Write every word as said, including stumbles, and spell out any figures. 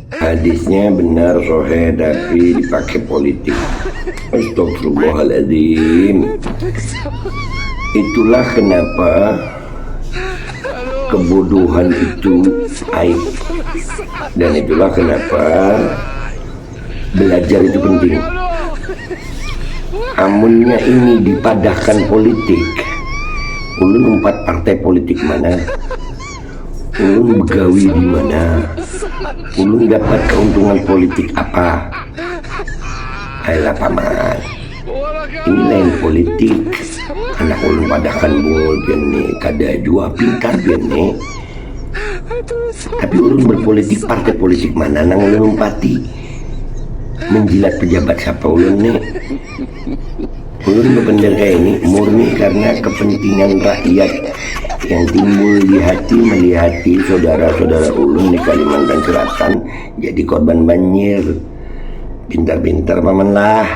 Hadisnya benar soheh tapi dipakai politik. Astagfirullahaladzim. Itulah kenapa kebodohan itu aib. Dan itulah kenapa belajar itu penting. Amunnya ini dipadahkan politik, ulun umpat partai politik mana? Ulun begawi di mana? Ulun dapat keuntungan politik apa? Ayolah paman, ini lain politik. Anak ulun padahkan bungul pian ni kada jua pintar pian ni. Tapi ulun berpolitik, partai politik mana nang ulun umpati? Menjilat pejabat siapa ulun ni? Ulun bependir kayak ini murni karena kepentingan rakyat yang timbul di hati melihati saudara-saudara ulun di Kalimantan Selatan jadi korban banjir. Pintar-pintar paman lah.